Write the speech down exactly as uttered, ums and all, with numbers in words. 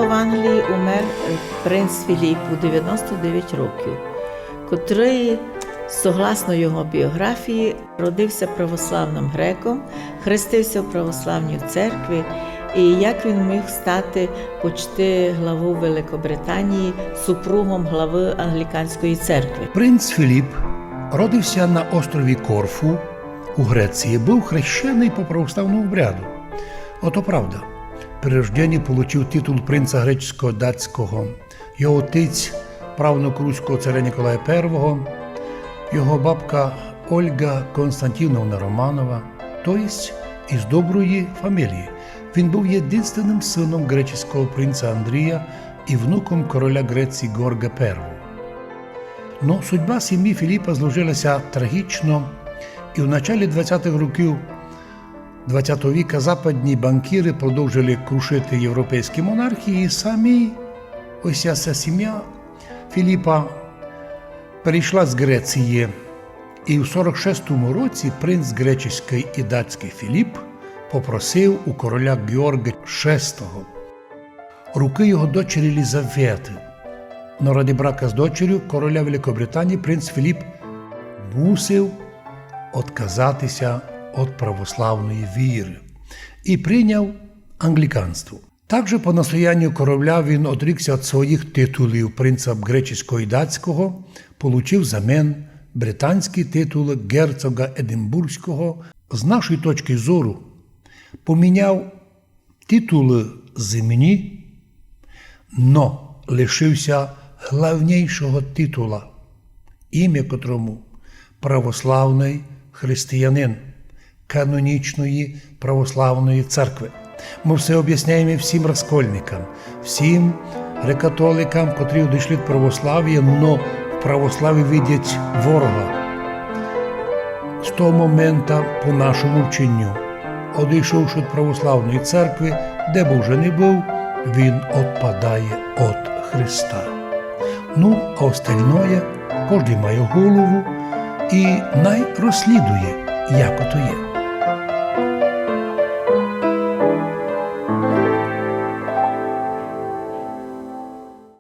В Англії умер, е, принц Філіп у девяносто девять років, котрый, согласно його біографії, родився православным греком, хрестився в православній церкві, і як він міг стати почти главу Великобританії, супругом главы англіканської церкви? Принц Філіп родився на острові Корфу у Греції, быв хрещеный по православному обряду. Ото правда. При рожденні получив титул принца греческого датського. Його отець — правнук руського царя Николая Первого, його бабка — Ольга Константиновна Романова, то єсть із доброї фамілії. Він быв єдинственным сыном греческого принца Андрія і внуком короля Греції Георга Первого. Но судьба сім'ї Філіпа зложила ся трагічно, і в началі двадцятых років двадцятого віка западні банкіры продовжили крушити європейські монархії, і самі ось ся сім'я Філіпа перейшла з Греції. І в сорок шестому році принц гречеськый і датськый Філіп попросив у короля Георга шестого руки його дочери Єлизаветы. Но ради брака з дочерю короля Великобританії принц Філіп мусив отказати ся од православної віры і прийняв англіканство. Также по настоянню короля він одрікся од своїх титулів принца гречеського і датського, получив взамін британські титулы герцога Единбурзького. З нашої точки зору поміняв титулы земні, но лишив ся главнійшого титула, ім'я котрому — православный християнин канонічної православної церкви. Мы все обясняєме всім раскольникам, всім грекатоликам, котрі одійшли од православія, но в православі видять ворога. З того момента, по нашому вченню, одійшовши од православної церкви, де бы вже не быв, він отпадає од Христа. Ну, а остальноє, кождый має голову і най розслідує, як ото є.